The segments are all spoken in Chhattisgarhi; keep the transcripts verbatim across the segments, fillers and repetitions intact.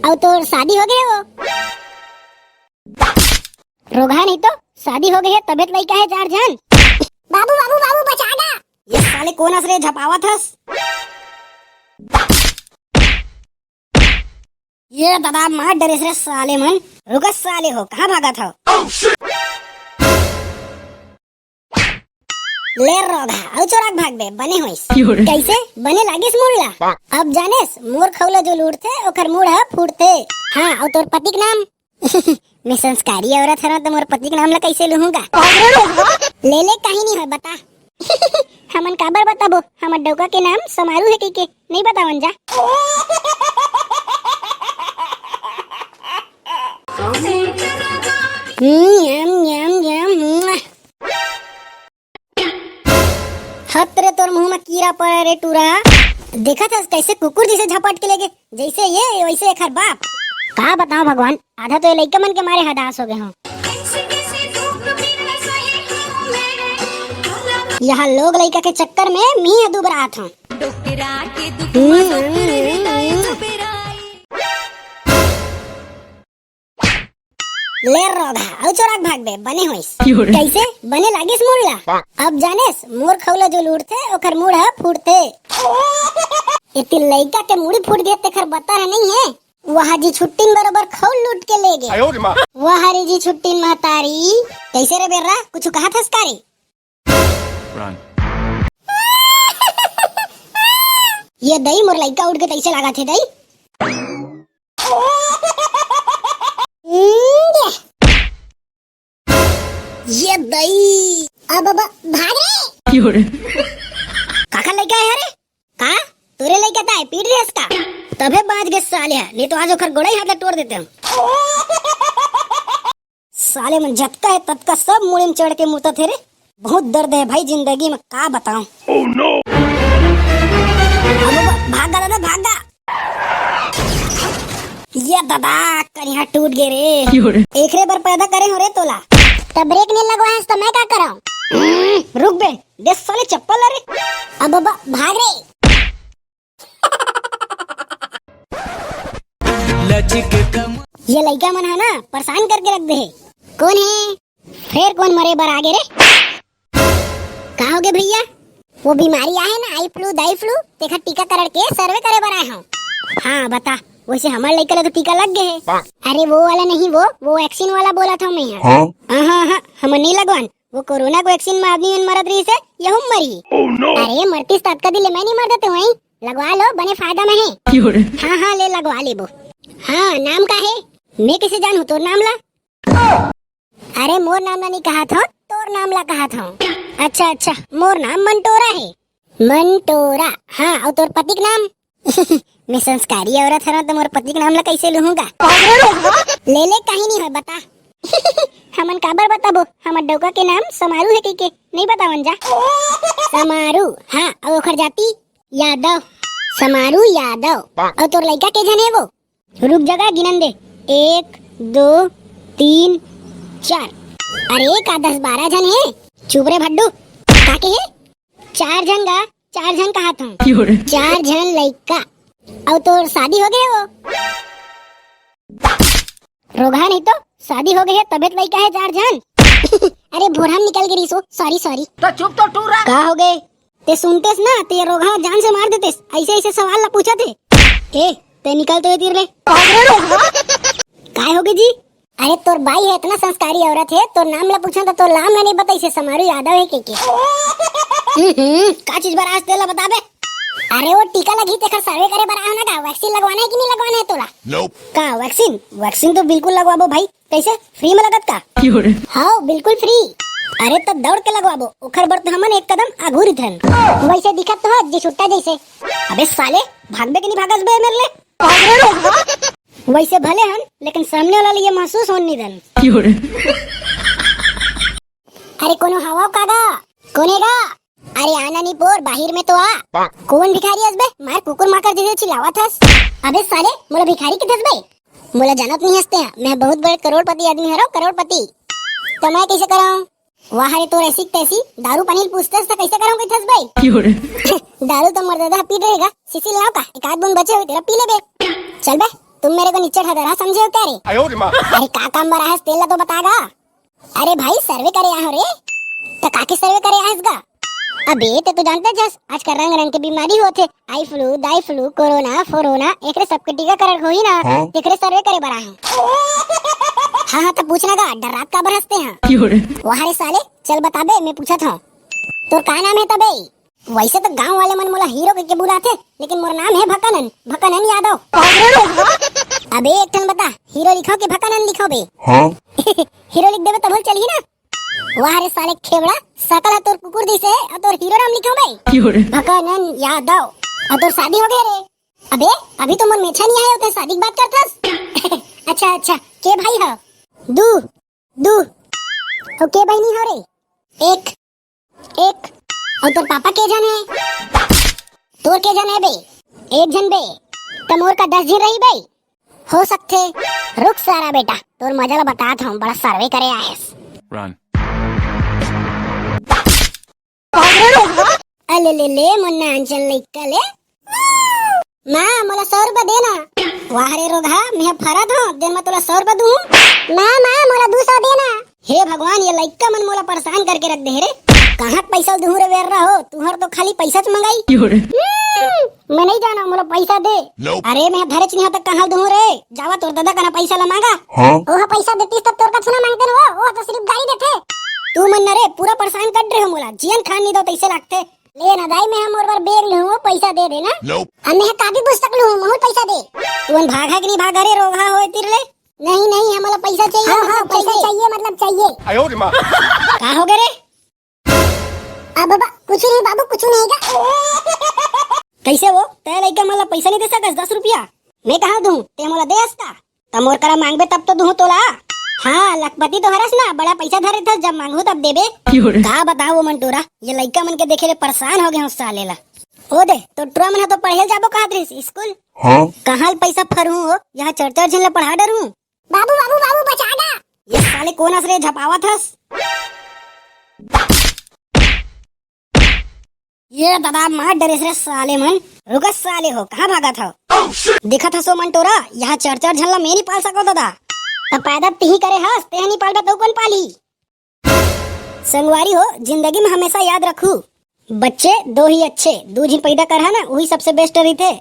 अउ तोर शादी हो गए वो? रोगहा नहीं तो, शादी हो गए है, तबे त लइका है चार झन। बाबू, बाबू, बाबू, बचा दा। ये साले कोन अस रे, झपावत हस? ये दादा, मार डरेस रे साले मन। रुका साले हो, कहाँ भागत हव? ले रोगहा, अउ चोराक भागबे, बने होइस। कइसे? बने लागिस मूड़ ला? अब जानेस, मोर खउला जो लूटथे, ओखर मूड़ ह फूटथे। हाँ, अउ तोर पति के नाम? मैं संस्कारी औरत हरव, त मोर पति के नाम ला कइसे लूहूँ गा? ले ले, कहीं नहीं होय, बता। हमन काबर बताबो, हमर डौका के नाम समारू हे कहिके, नहीं बतावन जा। हम्म, यम, यम, यम, हम्म। हत रे, तोर मुंह में कीरा पड़ा रे टूरा। देखत हस कइसे कुकुर जइसे झपट के लेगे, जइसे ये वइसे एखर बाप। का बताओ भगवान, आधा तो ये लइका मन के मारे हदास हो गए हूँ। यहाँ लोग लइका के चक्कर में मी दुबरात हूँ। ले रोगहा, अउ चोराक भागबे, बने होइस। कइसे? बने लागिस मूड़ ला? अब जानेस, मोर खउला जो लूटथे, ओखर मूड़ ह फूटथे। एती लइका के मुड़ी फूट गे, तेखर बता ह नहीं है। वह जी छुट्टिन बरोबर खउल लूट के ले गे। वह रे जी छुट्टिन महतारी। कइसे रे बेर्रा, कुछ कहत हस का रे? ये दई, मोर लइका उठ के तइसे लागत हे दई। ये दई। अब, अब भाग रे। काकर लइका है रे? का? तोरे लइका ताय पीट रहे इसका? तभे बाज गे साले है, नहीं तो आज ओखर गोड़ई हाथ ला तोड़ देते हम। साले मन जतका है ततका सब मुड़ी में चढ़ के मुतत हे रे। बहुत दर्द है भाई जिंदगी में, का बताऊं। Oh no! अब ब-, भाग गा दादा, भाग गा। ये दादा, करिहा टूट गे रे। एकरे बर पैदा करे हो रे तोला। त ब्रेक नहीं लगवाए हस त मैं का कराऊं? हम्म, रुक बे, दे साले चप्पल ला रे। अब ब-, भाग रे। ये लइका मन ह ना परेशान करके रख दे हे। कोन हे? फेर कोन मरे बर आगे रे? का होगे भइया? वो बीमारी आहे ना, आई फ्लू, दाई फ्लू, तेखर टीकाकरण के सर्वे करे बर आए हंव। हाँ, बता, वइसे हमर लइका ला तो टीका लग गे हे। अरे वो वाला नहीं, वो, वो वैक्सीन वाला बोलत हंव मैं ह। हाँ? हाँ, हाँ, हाँ, हमन नहीं लगवान। वो कोरोना के वैक्सीन में आदमी मन मरत रहिस हे, यहू म मरही। Oh no! अरे मरतिस त अतका दिन ले मैं नहीं मर देते हंव, लगवा लो, बने फायदा में हे। हाँ, हाँ, ले लगवा लेबो। हाँ, नाम का हे? मैं कइसे जानहूं तोर नाम ला? अरे मोर नाम ला नहीं कहत हंव, तोर नाम ला कहत हंव। अच्छा, अच्छा, मोर नाम मंटोरा हे। मंटोरा, हाँ, अउ तोर पति के नाम? मैं संस्कारी औरत हरव, त मोर पति के नाम ला कइसे लूहूं गा? ले ले, कहीं नहीं होय, बता। हमन काबर बताबो, हमर डौका के नाम समारू हे कहिके, नहीं बतावन जा। समारू, हाँ, अउ ओखर जाति? यादव। समारू यादव। अउ तोर लइका के झन हे वो? रुक जा गा, गिनन दे। एक, दो, तीन, चार। अरे, का दस बारह झन हे? चुप रे भड्डू। का के हे? चार झन गा, चार झन कहत हंव। चार झन लइका। अउ तोर शादी हो गए वो? रोगहा नहीं तो, शादी हो गए हे, तबे त लइका हे चार झन। अरे, भोरहा म निकल गे रिहिस वो, sorry, sorry। तो चुप तो टूरा। का हो गए? ते सुनतेस ना, ते रोगहा जान से मार देतेस। अइसे, अइसे सवाल ला पूछत हे। ए, ते निकल तो ये तीर ले। काय होगे जी? अरे तोर बाई हे, इतना संस्कारी औरत हे, तोर नाम ला पूछन त तोर नाम ला नहीं बताइस हे, समारू यादव हे कहिके। हम्म, हम्म, का चीज बर आए हस तेला बताबे? अरे वो टीका लगही तेखर सर्वे करे बर आए हंव ना गा, वैक्सीन लगवाना हे कि नहीं लगवाना हे तोला? Nope। का वैक्सीन? वैक्सीन तो बिल्कुल लगवाबो भाई, कइसे? फ्री में लगत का? हाँ, बिल्कुल फ्री। अरे त दौड़ के लगवाबो, ओखर बर तो हमन एक कदम आगू रिथन। वइसे दिखत तो हस जी सुट्टा जइसे। अबे साले, भागबे कि नहीं भागस बे मेर ले? वइसे भले हन, लेकिन सामने वाला ल ये महसूस होन नहीं देन। अरे कोनो हवव का गा? कोन हे गा? अरे आना नहीं पोर, बाहिर में तो आ। कोन भिखारी हस बे? मार कुकुर माकर जइसे चिल्लावत हस। अबे साले, मोला भिखारी कहिथस बे? मोला जानत नहीं हस ते, मैं बहुत बड़े करोड़पति आदमी हरव, करोड़पति। त मैं कइसे करंव? वाह रे, तोर ऐसी तैसी, दारू पानी ल पूछतेस त कइसे करंव कहिथस बे? दारू तो मोर ददा पी रहेगा, शीशी लाव का, एक आध बूंद बचे होही तेला पी लेबे। चल बे। तुम मेरे को निच्चट हदरा समझे हो क्या रे? अरे का काम बर आए हस तेला तो बता गा। अरे भाई सर्वे करे आए हो रे। तो काके सर्वे करे आए हस गा? अबे ते तो जानते हस आजकल रंग रंग के बीमारी होथे, आई फ्लू, दाई फ्लू, कोरोना, फोरोना, एकरे सबके टीकाकरण होही ना, हाँ? एकरे सर्वे करे बर आए हस। हाँ हाँ तो पूछना गा, डर्रात काबर हस ते? हाँ वाह रे साले, चल बताबे मैं पूछत हूँ, तोर का नाम है तबे? वैसे तो गांव वाले मन मोला हीरो कहिके बुलाथे, लेकिन मोर नाम है भकानन, भकानन यादव। अबे एक ठन बता, हीरो लिखो कि भकानन लिखो बे? हाँ? हीरो लिख देबे तभो चलही ना। वाह रे साले खेबड़ा, सकल ह तोर कुकुर दिसे अउ तोर हीरो नाम लिखो बे? भकानन यादव। अउ तोर शादी हो गए रे? अबे अभी तो मोर मेछा नहीं आए होते शादी की बात करथस। अच्छा अच्छा, के भाई हो? दू। दू। अउ के बहिनी हो रे? एक। एक। अउ तोर पापा के झन हे? तोर के झन हे बे? एक झन बे। त मोर का दस झन रही बे? हो सकथे। रुक सारा बेटा, तोर मजा ला बतात हूँ, बड़ा सर्वे करे आएस। Run। अले ले ले, मोर नानचन लइका ले। माँ, मोला सौ रुपया देना। वाह रे रोगहा, मैं फरत हूँ, दिन में तोला सौ रुपया दूँ। माँ, माँ, मोला दू सौ देना। हे भगवान, ये लइका मन मोला परेशान करके रख दे हे रे। कहाँ पैसा दूँ रे वेर रहो, तुहर तो खाली पैसा च मंगाई। हम्म, मैं नहीं जाना, मोला पैसा दे। अरे, मैं धरेच नहीं होता, कहाँ दूँ रे? जावा तोर दादा कना पैसा ला मांगा। हाँ? ओह पैसा देतीस तब तोर का छुना मांगते न वो, ओह तो सिर्फ गाली देथे। तू मन न रे, पूरा परेशान कर रहे हो मोला, जियन खान नहीं दो तैसे लागथे। ले ना दाई, मैं हम और बार बेग लूँ, वो पैसा दे देना। अब मैं कापी पुस्तक लूँ, महूँ पैसा दे। तू मन भागा कि नहीं भागा रे, रोगहा होए तिर ले? नहीं, नहीं, हमला पैसा चाहिए, हाँ, मतलब हाँ, पैसा चाहिए। चाहिए, मतलब चाहिए। का हो गए रे? अब बाबा, कुछ नहीं बाबू, कुछ नहीं का। कैसे वो? तय लइका मन ला पैसा नहीं दे सकस, दस रुपया? मैं कहाँ दूँ? ते मोला दे हस का? त मोर करा मांगबे तब तो दूँ तोला। हाँ, लखपति तो हरस ना, बड़ा पैसा धरे थस, जब मांगहूँ तब देबे। का बताओ वो मंटूरा, ये लइका मन के देखे ले परेशान हो गए हूँ साले ला। ओ दे, तो टुरा मन ह तो पढ़े ल जाबो कहत रहिस स्कूल। हाँ? कहाँ ल पैसा फरहूँ हो, यहाँ चार चार झन ला पढ़ा डरहूँ। बाबू, बाबू, बाबू, बचा ना। ये साले कोन अस रे झपावत हस? ये दादा मार डरेस रे साले मन। रुका साले हो, कहाँ भागत हव? देखत हस ओ मंटोरा, यहाँ चार चार झन ला मैं नहीं पाल सको दादा। त पैदा तिही करे हस, तेह नहीं पालबे तो कौन पाली? संगवारी हो, जिंदगी में हमेशा याद रखू, बच्चे दो ही अच्छे, दू झिन पैदा करहा ना, वही सबसे बेस्ट रहिथे।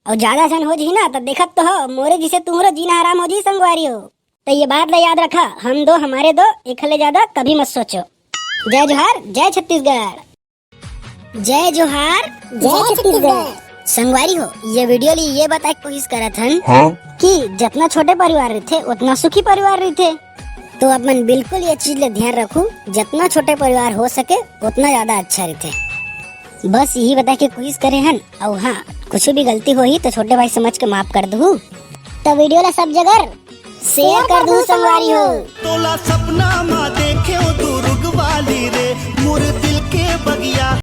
और ज्यादा झन हो जही ना, तो देखत तो हो, मोरे जिसे तुम्हरो जीना हराम हो जही संगवारी हो। तो ये बात ला याद रखा, हम दो हमारे दो, एक ले ज्यादा कभी मत सोचो। जय जोहार, जय छत्तीसगढ़। जय जोहार, जय छत्तीसगढ़। संगवारी हो, ये वीडियो ली ये बताए के कोशिश करत हन हाँ? कि जितना छोटे परिवार रहिथे, उतना सुखी परिवार रहिथे। तो अपन बिल्कुल ये चीज ले ध्यान रखू, जितना छोटे परिवार हो सके, उतना ज्यादा अच्छा रहिथे। बस यही बताए के कोशिश करे हन, अउ हाँ, कुछ भी गलती होही तो छोटे भाई समझ के माफ कर दहू। तो वीडियो ला सब जगह शेयर कर दहू संगवारी हो। तोला सपना मा देखेव दुर्ग वाली रे, मोर दिल के बगिया